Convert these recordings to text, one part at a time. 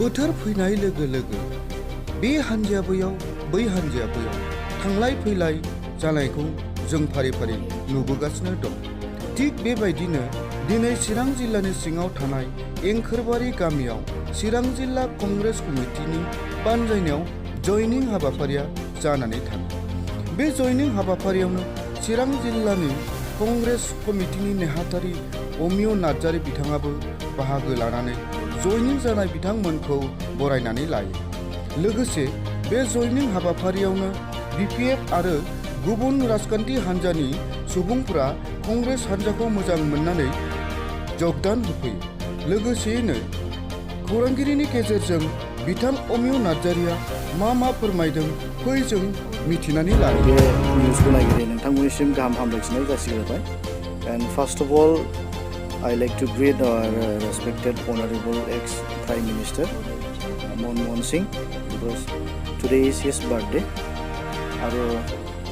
बोथोर फैनाय लोगो लोगो बे हान्जाया बैयाव बै हान्जाया बैयाव थांलाय फैलाय जानायखौ जों फारि फारि नुबोगासिनो दं। थिग बेबायदिनो दिनै चिरां जिल्लानि सिङाव थानाय एंखोरबारि गामियाव चिरां जिल्ला कंग्रेस कमिटिनि बानजायनायाव जयनिं हाबाफारिया जानानै थाङो। बे जयनिं हाबाफारियावनो चिरां जिल्लानि कंग्रेस कमिटिनि नेहाथारि अमिय नार्जारी बिथाङाबो बाहागो लानानै जयनिं जानाय बिथांमोनखौ बरायनानै लायो। लोगोसे बे जयनिं हाबाफारियावनो BPF आरो गुबुन राजखान्थि हान्जानि सुबुंफोरा कंग्रेस हान्जाखौ मोजां मोननानै जगदान होफैयो। लोगोसेयैनो खौरांगिरिनि गेजेरजों बिथां अमिय नार्जारीया मा फोरमायदों फै जों मिथिनानै लायो। बे निउसखौ नायगिरि नोंथांमोननिसिम गाहाम हामलायथिनाय जासिग्रोबाय। And first of all, I like to greet our respected Honorable ex-Prime Minister Manmohan Singh because today is his birthday. আৰু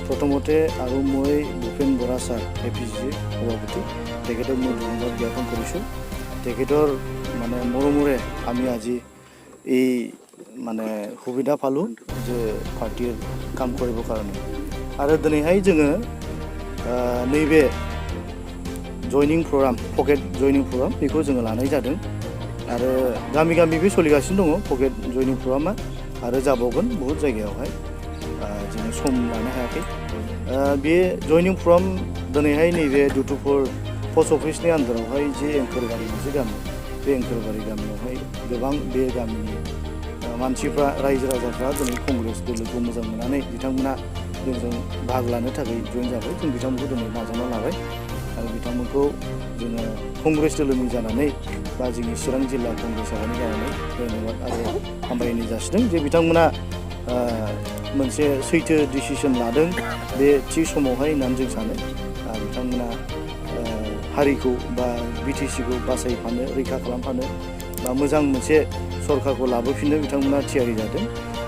প্ৰথমতে আৰু মই ভূপেন বৰা ছাৰ APC সভাপতি তেখেতক মই ধন্যবাদ জ্ঞাপন কৰিছোঁ। তেখেতৰ মানে মৰমৰে আমি আজি এই মানে সুবিধা পালোঁ যে পাৰ্টিৰ কাম কৰিবৰ কাৰণে। আৰু দিনैहाय जोङो नैबे जयनिं प्रग्राम पकेट जयनिं प्रग्राम बेखौ जोङो लानाय जादों आरो गामि गामि बे सोलिगासिनो दङ पकेट जयनिं प्रग्रामा आरो जाबावगोन बहुत जायगायावहाय जोङो सम लानो हायाखै। बे जयनिं प्रग्राम दिनैहाय नैबे दुथुपुर पस्ट अफिसनि आन्दारावहाय जे एंखोरबारि मोनसे गामि बे एंखोरबारि गामियावहाय गोबां बे गामिनि मानसिफ्रा रायजो राजाफ्रा दिनै कंग्रेस दोलोखौ मोजां मोननानै बिथांमोना जोंजों बाहागो लानो थाखाय जइन जाबाय। जों बिथांमोनखौ दिनै नाजावना लाबाय आरो बिथांमोनखौ जोङो कंग्रेस दोलोनि जानानै बा जोंनि चिरां जिल्ला कंग्रेस सभानि जानानै धन्यबाद आरो हामबायनाय जासिदों जे बिथांमोना मोनसे सैथो डिसिसन लादों बे थि समावहाय होननानै जों सानो। बिथांमोना हारिखौ बा BTCखौ बासायफानो रैखा खालामफानो बा मोजां मोनसे सरकारखौ लाबोफिननो बिथांमोना थियारि जादों।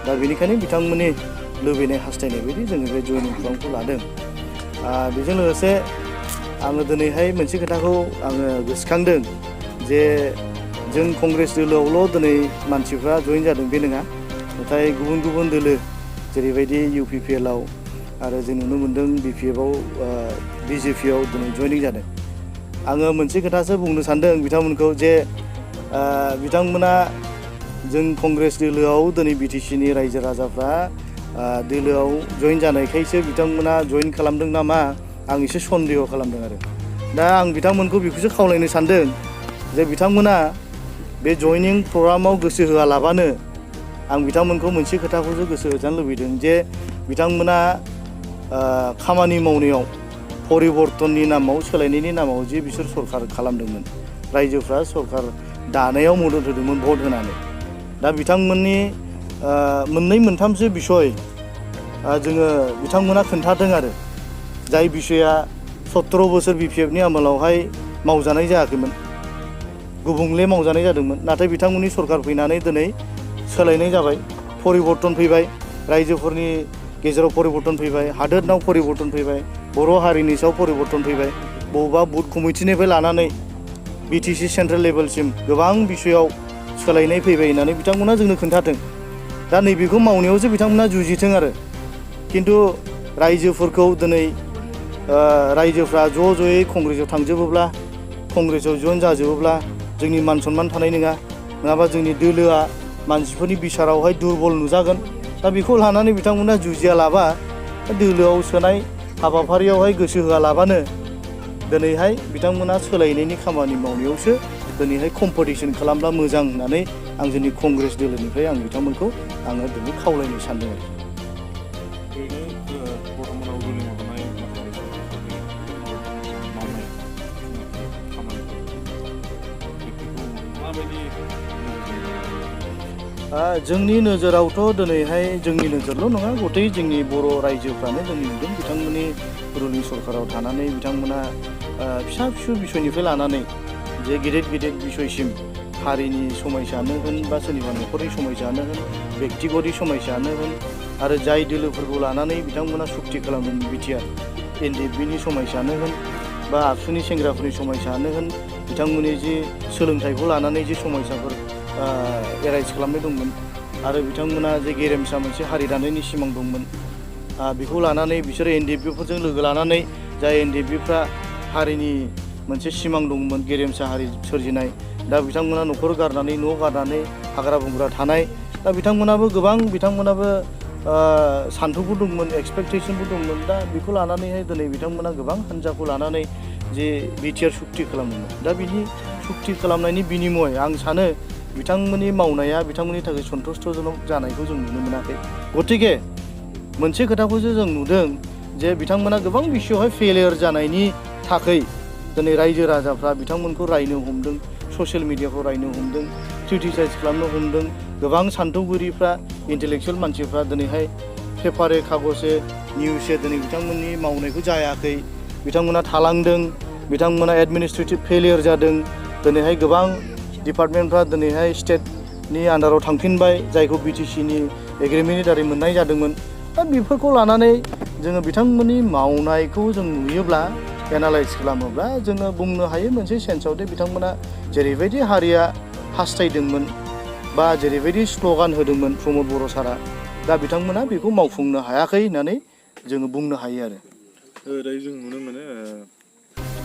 दा बेनिखायनो बिथांमोननि लुबैनाय हास्थायनाय बायदि जोङो बे जयनिं प्रग्रामखौ लादों। बेजों लोगोसे आङो दिनैहाय मोनसे खोथाखौ आङो गोसोखांदों जे जों कंग्रेस दोलोआवल' दिनै मानसिफ्रा जइन जादों बे नङा, नाथाय गुबुन गुबुन दोलो जेरैबायदि UPPLआव आरो जों नुनो मोन्दों BPFआव BJPआव दिनै जयनिं जादों। आङो मोनसे खोथासो बुंनो सानदों बिथांमोनखौ जे बिथांमोना जों कंग्रेस दोलोआव दिनै BTCनि रायजो राजाफ्रा दोलोआव जइन जानायखायसो बिथांमोना जइन खालामदों नामा आं एसे सन्देह खालामदों आरो दा आं बिथांमोनखौ बेखौसो खावलायनो सानदों जे बिथांमोना बे जयनिं प्रग्रामाव गोसो होआलाबानो आं बिथांमोनखौ मोनसे खोथाखौसो गोसो होजानो लुबैदों जे बिथांमोना खामानि मावनायाव परिबर्तननि नामाव सोलायनायनि नामाव जे बिसोर सरकार खालामदोंमोन रायजोफ्रा सरकार दानायाव मदद होदोंमोन भट होनानै। दा बिथांमोननि मोननै मोनथामसो बिसय जोङो बिथांमोना खोन्थादों आरो जाय बिसया 17 बोसोर BPFनि आमोलावहाय मावजानाय जायाखैमोन, गुबुंले मावजानाय जादोंमोन। नाथाय बिथांमोननि सरकार फैनानै दिनै सोलायनाय जाबाय, परिबर्तन फैबाय, रायजोफोरनि गेजेराव परिबर्तन फैबाय, हादोरनाव परिबर्तन फैबाय, बर' हारिनि सायाव परिबर्तन फैबाय, बबेबा बुथ कमिटिनिफ्राय लानानै BTC सेन्ट्रेल लेभेलसिम गोबां बिसयाव सोलायनाय फैबाय होननानै बिथांमोना जोंनो खोन्थादों। दा नैबेखौ मावनायावसो बिथांमोना जुजिथों आरो खिन्थु रायजोफोरखौ दिनै रायजोफ्रा ज'यै कंग्रेसआव थांजोबोब्ला कंग्रेसआव जइन जाजोबोब्ला जोंनि मान सन्मान थानाय नङा, नङाबा जोंनि दोलोआ मानसिफोरनि बिसारावहाय दुरबल नुजागोन। दा बेखौ लानानै बिथांमोना जुजियालाबा दोलोआव सोनाय हाबाफारियावहाय गोसो होआलाबानो दिनैहाय बिथांमोना सोलायनायनि खामानि मावनायावसो दिनैहाय कम्पिटिसन खालामब्ला मोजां होननानै आं जोंनि कंग्रेस दोलोनिफ्राय आं बिथांमोनखौ आङो दिनै खावलायनो सानदों आरो। जोंनि नोजोरावथ' दिनैहाय जोंनि नोजोरल' नङा गथै जोंनि बर' रायजोफ्रानो जों नुदों बिथांमोननि रुलिं सरकाराव थानानै बिथांमोना फिसा फिसौ बिसयनिफ्राय लानानै जे गेदेर गेदेर बिसयसिम हारिनि समयसायानो होन बा सोरनिबा न'खरनि समयसायानो होन बेक्तिगतनि समयसायानो होन आरो जाय दोलोफोरखौ लानानै बिथांमोना सुक्ति खालामदों बिटिआर NDFBनि समयसायानो होन बा आबसुनि सेंग्राफोरनि समयसायानो होन बिथांमोननि जे सोलोंथाइखौ लानानै जे समयसाफोर एराइज खालामनाय दंमोन आरो बिथांमोना जे गेरेमसा मोनसे हारि दानायनि सिमां दंमोन बेखौ लानानै बिसोरो एनडिएफबिफोरजों लोगो लानानै जाय एनडिएफबिफ्रा हारिनि मोनसे सिमां दंमोन गेरेमसा हारि सोरजिनाय दा बिथांमोना न'खर गारनानै न' गारनानै हाग्रा बंग्रा थानाय दा बिथांमोनाबो सान्थौबो दंमोन एक्सपेक्टेशनबो दंमोन दा बेखौ लानानैहाय दिनै बिथांमोना गोबां हान्जाखौ लानानै जे बिटिआर सुक्ति खालामदोंमोन दा बिनि सुक्ति खालामनायनि बिनिमय आं सानो बिथांमोननि मावनाया बिथांमोननि थाखाय सन्तुष्टजनक जानायखौ जों नुनो मोनाखै गतिके मोनसे खोथाखौसो जों नुदों जे बिथांमोना गोबां बिषयावहाय फेलियर जानायनि थाखाय दिनै रायजो राजाफ्रा बिथांमोनखौ रायनो हमदों ससियेल मिडियाफ्राव रायनो हमदों क्रिटिसाइज खालामनो हमदों गोबां सान्थौगिरिफ्रा इन्टेलेक्सुयेल मानसिफ्रा दिनैहाय पेपारे कागजे निउसে दिनै बिथांमोननि मावनायखौ जायाखै बिथांमोना थालांदों बिथांमोना एडमिनिस्ट्रेटिभ फेलियर जादों दिनैहाय गोबां डिपार्टमेन्टफ्रा दिनैहाय स्टेटनि आन्डाराव थांफिनबाय जायखौ बिटिसिनि एग्रिमेन्टनि दारै मोननाय जादोंमोन दा बेफोरखौ लानानै जोङो बिथांमोननि मावनायखौ जों नुयोब्ला एनालाइज खालामोब्ला जोङो बुंनो हायो मोनसे सेन्सआव दे बिथांमोना जेरैबायदि हारिया हास्थायदोंमोन बा जेरैबायदि स्ल'गान होदोंमन प्रमद बर' सारा दा बिथांमोना बेखौ मावफुंनो हायाखै होननानै जोङो बुंनो हायो आरो दायो जों नुनो मोनो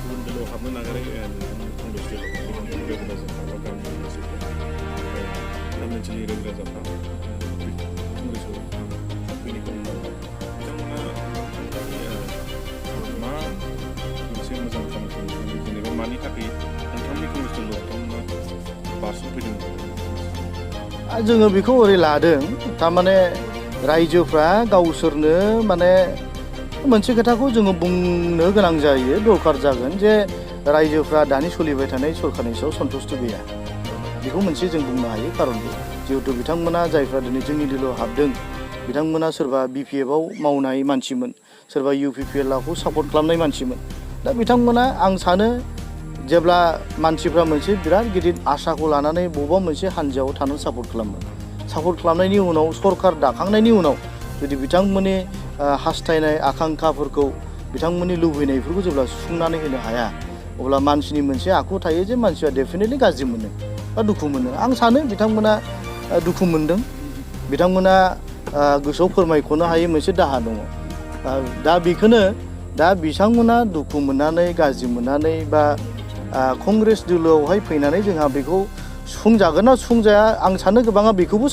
गुबुन बेलायाव हाबनो नागारै कंग्रेस ओनसोलनि रायजो राजाफ्रा कंग्रेसआव फैनायखौ नुनो मोनो बिथांमोना मा मोनसे मोजां खामानिखौ जेनेबा मानि थाखाय नोंथांनि कंग्रेस दलाव बिथांमोना बारस'फैदों जोङो बेखौ ओरै लादों थारमाने रायजोफ्रा गावसोरनो माने मोनसे खोथाखौ जोङो बुंनो गोनां जायो दरखार जागोन जे रायजोफ्रा दानि सोलिबाय थानाय सरकारनि सायाव सन्तुष्ट गैया बेखौ मोनसे जों बुंनो हायो खारनखौ जिहेतु बिथांमोना जायफ्रा दिनै जोंनि दोलोआव हाबदों बिथांमोना सोरबा बिपिएफआव मावनाय मानसिमोन सोरबा इउपिपिएलखौ सापर्ट खालामनाय मानसिमोन दा बिथांमोना आं सानो जेब्ला मानसिफ्रा मोनसे बिराद गिदिर आसाखौ लानानै बबेबा मोनसे हान्जायाव थानानै सापर्ट खालामनायनि उनाव सरकार दाखांनायनि उनाव जुदि बिथांमोननि हास्थायनाय आकांक्षाफोरखौ बिथांमोननि लुबैनायफोरखौ जेब्ला सुफुंनानै होनो हाया अब्ला मानसिनि मोनसे आखु थायो जे मानसिया डेफिनेटलि गाज्रि मोनो बा दुखु मोनो आं सानो बिथांमोना दुखु मोनदों बिथांमोना गोसोआव फोरमायख'नो हायै मोनसे दाहा दङ दा बेखौनो दा बिथांमोना दुखु मोननानै गाज्रि मोननानै बा कंग्रेस दोलोआवहाय फैनानै जोंहा बेखौ सुफुंजागोन ना सुफुंजाया आं सानो गोबाङा बेखौबो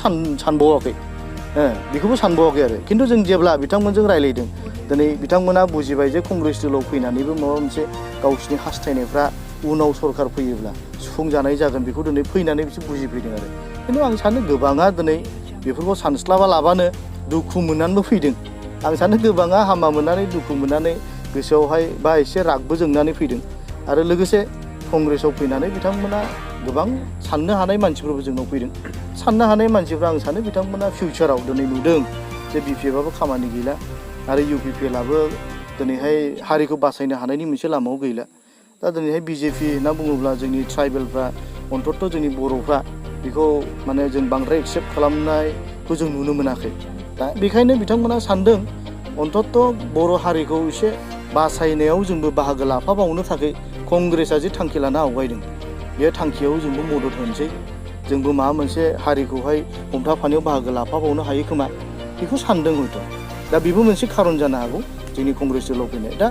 सानबावाखै आरो खिन्थु जों जेब्ला बिथांमोनजों रायलायदों दिनै बिथांमोना बुजिबाय जे कंग्रेस दोलोआव फैनानैबो माबा मोनसे गावसिनि हास्थायनायफ्रा उनाव सरकार फैयोब्ला सुफुंजानाय जागोन बेखौ दिनै फैनानै बिसोर बुजिफैदों आरो खिन्थु आं सानो गोबाङा दिनै बेफोरखौ सानस्लाबा लाबानो दुखु मोननानैबो फैदों आं सानो गोबाङा हामा मोननानै दुखु मोननानै गोसोआवहाय बा एसे रागबो जोंनानै फैदों आरो लोगोसे कंग्रेसआव फैनानै बिथांमोना गोबां साननो हानाय मानसिफोरबो जोंनाव फैदों साननो हानाय मानसिफ्रा आं सानो बिथांमोना फिउचाराव दिनै नुदों जे बिपिएफआबो खामानि गैला आरो इउपिपिएलआबो दिनैहाय हारिखौ बासायनो हानायनि मोनसे लामायाव गैला दा दिनैहाय बिजेपि होनना बुङोब्ला जोंनि ट्राइबेलफ्रा अन्तत' जोंनि बर'फ्रा बेखौ माने जों बांद्राय एक्सेप्ट खालामनायखौ जों नुनो मोनाखै दा बेखायनो बिथांमोना सानदों अन्तत' बर' हारिखौ एसे बासायनायाव जोंबो बाहागो लाफाबावनो थाखाय कंग्रेसआ जे थांखि लाना आवगायदों बे थांखियाव जोंबो मदद होनोसै जोंबो माबा मोनसे हारिखौहाय हमथाफानायाव बाहागो लाफाबावनो हायो खोमा बेखौ सानदों हयथ' दा बेबो मोनसे खारन जानो हागौ जोंनि कंग्रेस दोलोआव फैनाय दा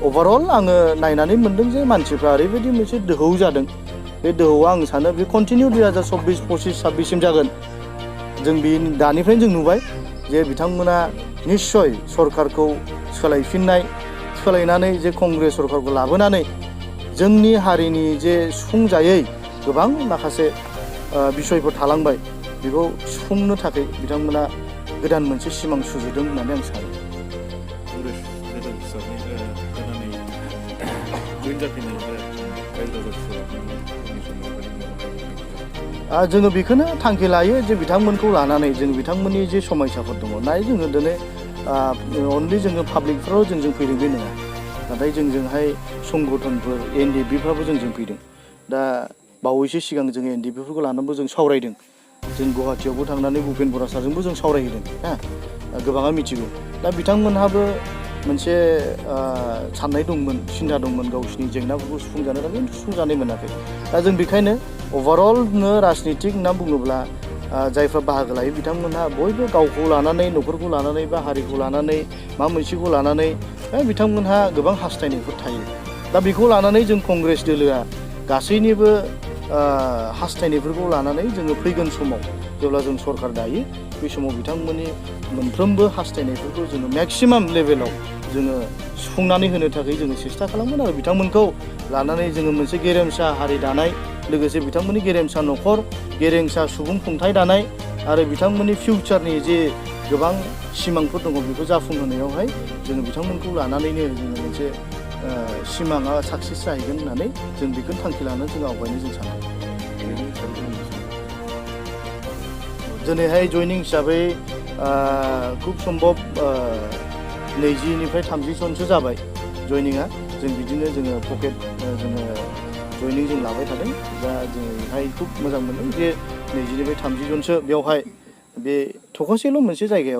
अभारअल आङो नायनानै मोनदों जे मानसिफ्रा ओरैबायदि मोनसे दोहौ जादों बे दोहौआ आं सानो बे कन्टिनिउ 2024, 25, 26सिम जागोन जों बे दानिफ्रायनो जों नुबाय जे बिथांमोना निस्सय सरकारखौ सोलायनानै जे कंग्रेस सरकारखौ लाबोनानै जोंनि हारिनि जे सुफुंजायै गोबां माखासे बिसयफोर थालांबाय बेखौ सुफुंनो थाखाय बिथांमोना गोदान मोनसे सिमां सुजुदों होननानै आं सानो जोङो बेखौनो थांखि लायो जे बिथांमोनखौ लानानै जों बिथांमोननि जे समयसाफोर दङ नाय जोङो दिनै अनलि जोङो पाब्लिकफोराव जों फैदों बे नङा नाथाय जोंजोंहाय संगठनफोर एनडिएफबिफ्राबो जोंजों फैदों दा बावैसो सिगां जों एनडिएफबिफोरखौ लानानैबो जों सावरायदों जों गुवाहाटियावबो थांनानै भुपेन बर' सारजोंबो जों सावरायहैदों गोबाङा मिथिगौ दा बिथांमोनहाबो मोनसे साननाय दंमोन सिन्था दंमोन गावसिनि जेंनाफोरखौ सुफुंजानो थाखाय सुफुंजानाय मोनाखै दा जों बेखायनो अभारअलनो राजनितिक होनना बुङोब्ला जायफ्रा बाहागो लायो बिथांमोनहा बयबो गावखौ लानानै न'खरखौ लानानै बा हारिखौ लानानै मा मोनसेखौ लानानै बिथांमोनहा गोबां हास्थायनायफोर थायो दा बेखौ लानानै जों कंग्रेस दोलोआ गासैनिबो हास्थायनायफोरखौ लानानै जोङो फैगोन समाव जेब्ला जों सरकार दायो बे समाव बिथांमोननि मोनफ्रोमबो हास्थायनायफोरखौ जोङो मेक्सिमाम लेभेलाव जोङो सुफुंनानै होनो थाखाय जोङो सेस्था खालामगोन आरो बिथांमोनखौ लानानै जोङो मोनसे गेरेमसा हारि दानाय लोगोसे बिथांमोननि गेरेमसा न'खर गेरेमसा सुबुं खुंथाय दानाय आरो बिथांमोननि फिउचारनि जे गोबां सिमांफोर दङ बेखौ जाफुंहोनायावहाय जोङो बिथांमोनखौ लानानैनो जोङो मोनसे सिमाङा साक्सेस जाहैगोन होननानै जों बेखौ थांखि लानानै जों आवगायनो जों सानो दिनैहाय जइनिं हिसाबै खुब सम्भब 20निफ्राय 30 जनसो जाबाय जइनिंआ जों बिदिनो जोङो पकेट जोङो जइनिं जों लाबाय थादों दा जोङोहाय खुब मोजां मोनदों जे 20निफ्राय 30 जनसो बेवहाय बे थखनसेल' मोनसे जायगायाव